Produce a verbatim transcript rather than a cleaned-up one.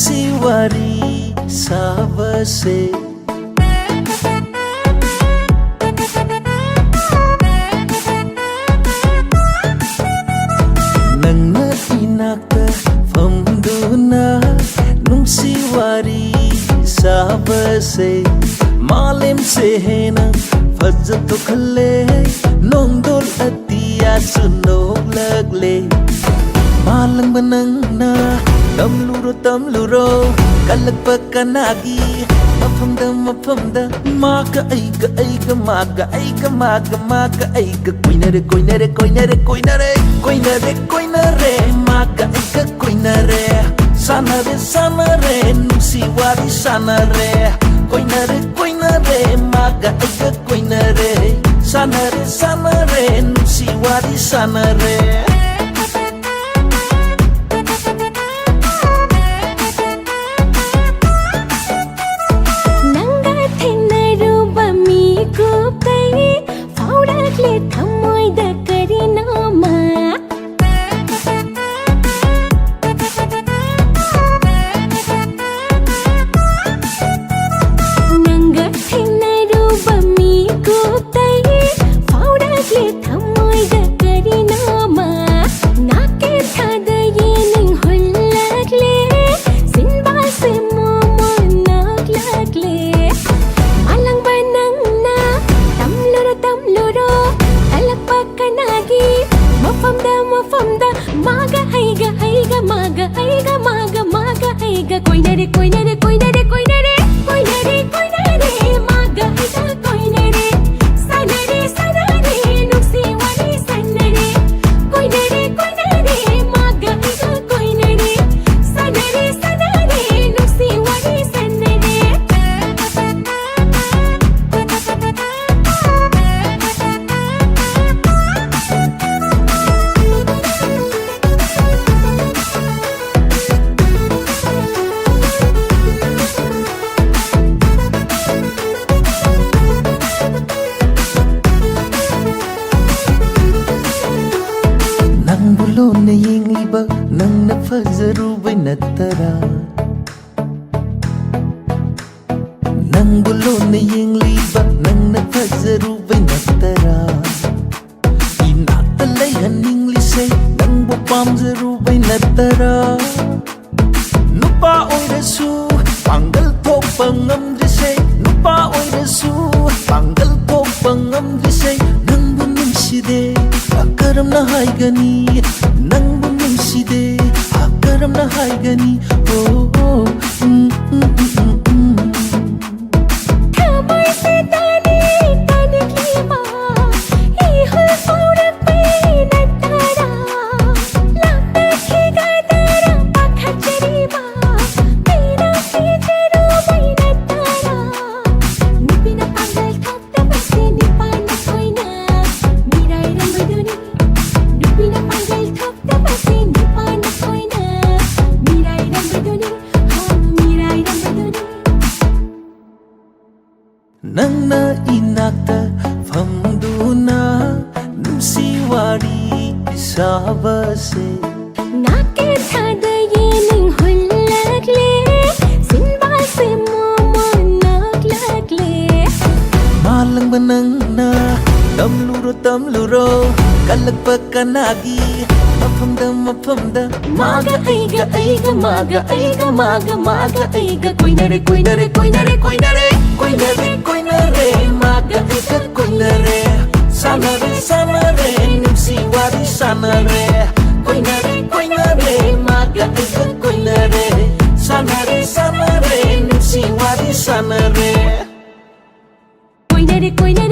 ꯁꯤ ꯋꯥꯔꯤ ꯁꯥꯕꯁꯦ꯫ ꯅꯪꯅ ꯏꯅꯥꯛꯇ ꯐꯝꯗꯨꯅ ꯅꯨꯡꯁꯤ ꯋꯥꯔꯤ ꯁꯥꯕꯁꯦ꯫ ꯃꯥꯂꯦꯝꯁꯦ ꯍꯦꯟꯅ ꯐꯖꯊꯣꯛꯍꯜꯂꯦ꯫ ꯅꯣꯡꯗꯣꯜ ꯑꯇꯤꯌꯥꯁꯨ ꯅꯣꯛꯂꯛꯂꯦ꯫ ꯃꯥꯂꯪꯕ ꯅꯪꯅ ꯇꯝꯂꯨꯔꯣ ꯇꯝꯂꯨꯔꯣ ꯀꯜꯂꯛꯄ ꯀꯅꯥꯒꯤ ꯃꯐꯝꯗ ꯃꯐꯝꯗ꯫ ꯃꯥꯒ ꯑꯩꯒ ꯑꯩꯒ ꯃꯥꯒ ꯑꯩꯒ ꯃꯥꯒ ꯃꯥꯒ ꯑꯩꯒ ꯀꯣꯏꯅꯔꯦ ꯀꯣꯏꯅꯔꯦ ꯀꯣꯏꯅꯔꯦ ꯀꯣꯏꯅꯔꯦ ꯀꯣꯏꯅꯔꯦ ꯀꯣꯏꯅꯔꯦ꯫ ꯃꯥꯒ ꯑꯩꯒ ꯀꯣꯏꯅꯔꯦ꯫ ꯁꯥꯟꯅꯔꯦ ꯁꯥꯟꯅꯔꯦ ꯅꯨꯡꯁꯤ ꯋꯥꯔꯤ ꯁꯥꯟꯅꯔꯦ꯫ ꯀꯣꯏꯅꯔꯦ ꯀꯣꯏꯅꯔꯦ ꯃꯥꯒ ꯑꯩꯒ ꯀꯣꯏꯅꯔꯦ꯫ ꯁꯥꯟꯅꯔꯦ ꯁꯥꯟꯅꯔꯦ ꯅꯨꯡꯁꯤ ꯋꯥꯔꯤ ꯁꯥꯟꯅꯔꯦ꯫ ꯅꯪꯒ ꯊꯦꯡꯅꯔꯨꯕ ꯃꯤꯀꯨꯞꯇꯩ ꯐꯥꯎꯔꯛꯂꯦ ꯊꯃꯣꯏꯗ ꯀꯔꯤꯅꯣꯃ꯫ ꯅꯪꯒ ꯊꯦꯡꯅꯔꯨꯕ ꯃꯤꯀꯨꯞꯇꯩ ꯐꯥꯎꯔꯛꯂꯦ ꯊꯃꯣꯏꯗ ꯀꯔꯤꯅꯣꯃ꯫ ꯅꯥꯀꯦ ꯊꯥꯗ ꯌꯦꯅꯤꯡ ꯍꯨꯜꯂꯛꯂꯦ꯫ ꯁꯤꯟꯕꯥꯁꯦ ꯃꯣꯃꯣꯟ ꯅꯣꯛꯂꯛꯂꯦ꯫ ꯃꯥꯂꯪꯕ ꯅꯪꯅ ꯇꯝꯂꯨꯔꯣ ꯇꯝꯂꯨꯔꯣ ꯀꯜꯂꯛꯄ ꯀꯅꯥꯒꯤ ꯃꯐꯝꯗ ꯃꯐꯝꯗ꯫ ꯃꯥꯒ ꯑꯩꯒ ꯑꯩꯒ ꯃꯥꯒ ꯑꯩꯒ ꯃꯥꯒ ꯃꯥꯒ ꯑꯩꯒ ꯀꯣꯏꯅꯔꯦ ꯀꯣꯏꯅꯔꯦ ꯀꯣꯏꯅꯔꯦ ꯀꯣꯏꯅꯔꯦ ꯀꯣꯏꯅꯔꯦ ꯀꯣꯏꯅꯔꯦ꯫ ꯃꯥꯒ ꯑꯩꯒ ꯀꯣꯏꯅꯔꯦ꯫ ꯁꯥꯟꯅꯔꯦ ꯁꯥꯟꯅꯔꯦ ꯅꯨꯡꯁꯤ ꯋꯥꯔꯤ ꯁꯥꯟꯅꯔꯦ꯫ ꯀꯣꯏꯅꯔꯦ ꯀꯣꯏꯅꯔꯦ ꯃꯥꯒ ꯑꯩꯒ ꯀꯣꯏꯅꯔꯦ꯫ ꯁꯥꯟꯅꯔꯦ ꯁꯥꯟꯅꯔꯦ ꯅꯨꯡꯁꯤ ꯋꯥꯔꯤ ꯁꯥꯟꯅꯔꯦ꯫ ꯅꯪꯕꯨ ꯂꯣꯟꯅ ꯌꯦꯡꯂꯤꯕ ꯅꯪꯅ ꯐꯖꯔꯨꯕꯩ ꯅꯠꯇꯔꯥ? ꯅꯪꯕꯨ ꯂꯣꯟꯅ ꯌꯦꯡꯂꯤꯕ ꯅꯪꯅ ꯐꯖꯔꯨꯕꯩ ꯅꯠꯇꯔꯥ? ꯏꯅꯥꯛꯇ ꯂꯩꯍꯟꯅꯤꯡꯂꯤꯁꯦ ꯅꯪꯕꯨ ꯄꯥꯝꯖꯔꯨꯕꯩ ꯅꯠꯇꯔꯥ? ꯅꯨꯄꯥ ꯑꯣꯏꯔꯁꯨ ꯄꯥꯡꯒꯜ ꯊꯣꯛꯄ ꯉꯝꯗ꯭ꯔꯤꯁꯦ, ꯅꯨꯄꯥ ꯑꯣꯏꯔꯁꯨ ꯄꯥꯡꯒꯜ ꯊꯣꯛꯄ ꯉꯝꯗ꯭ꯔꯤꯁꯦ ꯅꯪꯕꯨ ꯅꯨꯡꯁꯤꯗꯦ꯫ ꯀꯔꯝꯅ ꯍꯥꯏꯒꯅꯤ ꯅꯪꯕꯨ ꯅꯨꯡꯁꯤꯗꯦ? ꯀꯔꯝꯅ ꯍꯥꯏꯒꯅꯤ? ꯑꯣ, ꯑꯣ, ꯎꯝ, ꯎꯝ, ꯎꯝ, ꯎꯝ, ꯎꯝ꯫ ꯊꯃꯣꯏꯁꯦ ꯇꯥꯅꯤꯡ ꯇꯥꯅꯤꯡꯂꯤꯕ ꯏꯍꯨꯜ ꯐꯥꯎꯔꯛꯄꯩ ꯅꯠꯇꯔꯥ? ꯂꯥꯞꯅ ꯊꯤꯒꯗ꯭ꯔꯥ ꯄꯥꯈꯠꯆꯔꯤꯕ ꯃꯤꯅ ꯊꯤꯖꯔꯨꯕꯩ ꯅꯠꯇꯔꯥ? ꯅꯨꯄꯤꯅ ꯄꯥꯡꯒꯜ ꯊꯣꯛꯇꯕꯁꯦ ꯅꯨꯄꯥꯅ ꯀꯣꯏꯅ ꯃꯤꯔꯥꯏꯔꯝꯕꯗꯨꯅꯤ꯫ ꯅꯨꯄꯤꯅ ꯄꯥꯡꯒꯜ ꯊꯣꯛꯇꯕꯁꯦ ꯅꯨꯄꯥꯅ ꯀꯣꯏꯅ ꯃꯤꯔꯥꯏꯔꯝꯕꯗꯨꯅꯤ꯫ ꯍꯣ, ꯃꯤꯔꯥꯏꯔꯝꯕꯗꯨꯅꯤ꯫ ꯅꯪꯅ ꯏꯅꯥꯛꯇ ꯐꯝꯗꯨꯅ ꯅꯨꯡꯁꯤ ꯋꯥꯔꯤ ꯁꯥꯕꯁꯦ꯫ ꯅꯥꯀꯦ ꯊꯥꯗ ꯌꯦꯅꯤꯡ ꯍꯨꯜꯂꯛꯂꯦ, ꯁꯤꯟꯕꯥꯁꯦ ꯃꯣꯃꯣꯟ ꯅꯣꯛꯂꯛꯂꯦ꯫ ꯃꯥꯂꯪꯕ ꯅꯪꯅ ꯇꯝꯂꯨꯔꯣ, ꯇꯝꯂꯨꯔꯣ, ꯀꯜꯂꯛꯄ ꯀꯅꯥꯒꯤ ꯃꯐꯝꯗ, ꯃꯐꯝꯗ꯫ ꯃꯥꯒ ꯑꯩꯒ, ꯑꯩꯒ ꯃꯥꯒ, ꯑꯩꯒ ꯃꯥꯒ, ꯃꯥꯒ ꯑꯩꯒ ꯀꯣꯏꯅꯔꯦ, ꯀꯣꯏꯅꯔꯦ, ꯀꯣꯏꯅꯔꯦ, ꯀꯣꯏꯅꯔꯦ, ꯀꯣꯏꯅꯔꯦ, ꯀꯣꯏꯅꯔꯦ, ꯃꯥꯒ ꯑꯩꯒ ꯀꯣꯏꯅꯔꯦ꯫ ꯁꯥꯟꯅꯔꯦ, ꯁꯥꯟꯅꯔꯦ, ꯅꯨꯡꯁꯤ ꯋꯥꯔꯤ ꯁꯥꯟꯅꯔꯦ꯫ ꯀꯣꯏꯅꯔꯦ, ꯀꯣꯏꯅꯔꯦ, ꯃꯥꯒ ꯑꯩꯒ ꯀꯣꯏꯅꯔꯦ꯫ ꯁꯥꯟꯅꯔꯦ, ꯁꯥꯟꯅꯔꯦ, ꯅꯨꯡꯁꯤ ꯋꯥꯔꯤ ꯁꯥꯟꯅꯔꯦ꯫ ꯀꯣꯏꯅꯔꯦ, ꯀꯣꯏꯅꯔꯦ,